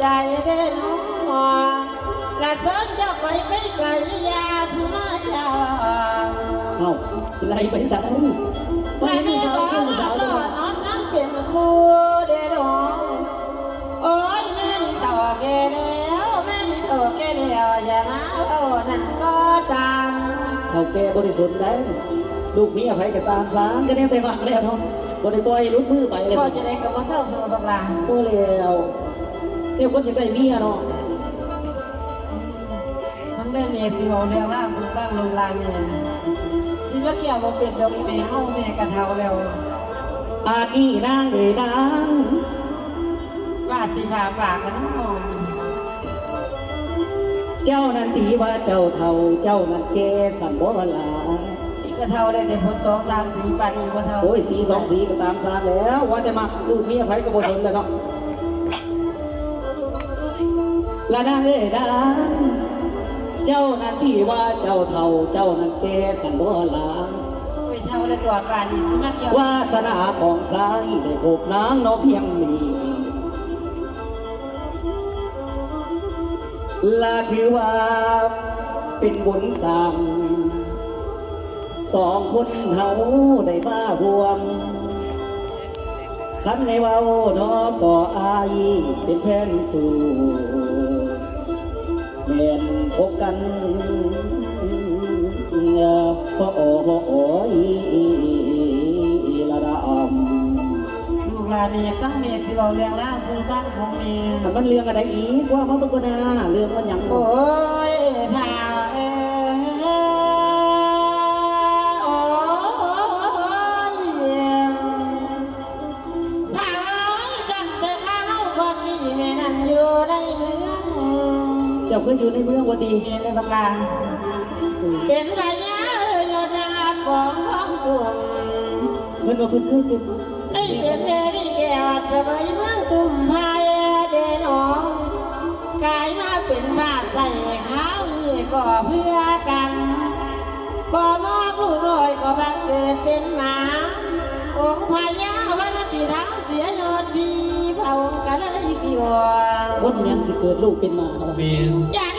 ໃຈເດ້ນ້ອງ ລະເຊີນເຈົ້າໄປໄກໆ ຢ່າຊິມາຈາກ. ເອົ້າ ຊິໄລ່ໄປໃສ? ລະແມ່ບອກວ່າເຈົ້ານອນນຳເປັນຄູ່ເດ້ນ້ອງ. ໂອ້ຍ ແມ່ນີ້ເຖົ້າແກ່ແລ້ວ ແມ່ນີ້ເຖົ້າແກ່ແລ້ວ ຢ່າມາເວົ້ານັ້ນກໍຕາມ. ເຖົ້າແກ່ບໍ່ໄດ້ສົນໃດ ລູກເມຍໃຜກໍຕາມສາງ ກໍແນວແຕ່ມັກແລ້ວເນາະ ບໍ່ໄດ້ປ່ອຍໃຫ້ຫຼຸດມືໄປເລີຍ. ເວົ້າຈັ່ງໃດກໍບໍ່ເຊົາສຳລັບບັກຫຼ້າ. ບໍ່ແລ້ວ ແນວຄົນຢາກໄດ້ເມຍເນາະ. ທັງໃດແມ່ຊິເວົ້າເລື່ອງລາວສູ່ຟັງ ລູກຫຼານແມ່ ຊິມາກ່ຽວບໍ່ເປັນດອກອີ່ແມ່ເຮົາ ແມ່ກະເຖົ້າແລ້ວ. ອາດນີ້ນາງເອີຍນາງ ວ່າຊິພາປາກນະນ້ອງ. ເຈົ້ານັ້ນຕິວ່າເຈົ້າເຖົ້າ ເຈົ້ານັ້ນແກ່ ຊັ້ນບໍ່ຫຼ້າ? ກະເຖົ້າໄດ້ແຕ່ພົນສອງສາມສີ ປານນີ້ບໍ່ເຖົ້າ. ໂອ້ຍ ສີສອງສີກໍຕາມສາງແລ້ວ ວ່າແຕ່ມັກລູກເມຍໃຜກໍບໍ່ສົນແລ້ວເນາະ. ລະນາງເອີຍນາງ ເຈົ້ານັ້ນຕິວ່າເຈົ້າເຖົ້າ ເຈົ້ານັ້ນແກ່ ຊັ້ນບໍ່ຫຼ້າ? ໂອ້ຍ ເຖົ້າແລ້ວຕົວະ ປານນີ້ຊິມາກ່ຽວ. ວາສະໜາຂອງຊາຍໄດ້ພົບນາງເນາະພຽງນີ້ ລະຖືວ່າເປັນບຸນສ້າງ ສອງຄົນເຮົາໄດ້ມາຮ່ວມ. ຄັນໃຫ້ເວົ້າເນາະ ຕໍ່ອ້າຍເປັນແຟນຊູ ແມ່ນພົບກັນ ໂອ້ຍ ລະດຳ. ລູກຫຼານນີ້ຢາກຟັງແມ່ຊິເວົ້າເລື່ອງລາວສູ່ຟັງຂອງແມ່. ມັນເລື່ອງອັນໃດອີກ? ເວົ້າມາເບິ່ງກ່ອນນາ ເລື່ອງມັນຫຍັງ? ໂອ້ຍ ທ້າວເອີຍ ໂອ້ຍ ທ້າວເອີຍ ຕັ້ງແຕ່ຄາວເຮົາກ່ອນນີ້ ແມ່ນັ້ນຢູ່ໃນເມືອງ. ເຈົ້າເຄີຍຢູ່ໃນເມືອງວ່າຕິ? ແມ່ນເດ້ບັກຫຼ້າ ເປັນພະຍາເລີຍຍົດຍາຂອງທອງຕຸ້ມ. ເພິ່ນວ່າເພິ່ນເຄີຍເປັນ ໄດ້ເປັນເດວິແກ້ວສະເຫວີຍເມືອງຕຸ້ມໄພເດນ້ອງ ກາຍມາເປັນພາດໃຊ້ຄາວນີ້ກໍເພື່ອກັນ ບໍ່ມອກລູກນ້ອຍກໍບັງເກີດເປັນໝາ ອົງພະຍາວັນນະຕິທຳເສຍຍອດດີ ພະອົງກະເລີຍຊິອອກ ຄົນແມ່ນຊິເກີດລູກເປັນໝາ. ແມ່ນ ຈັດ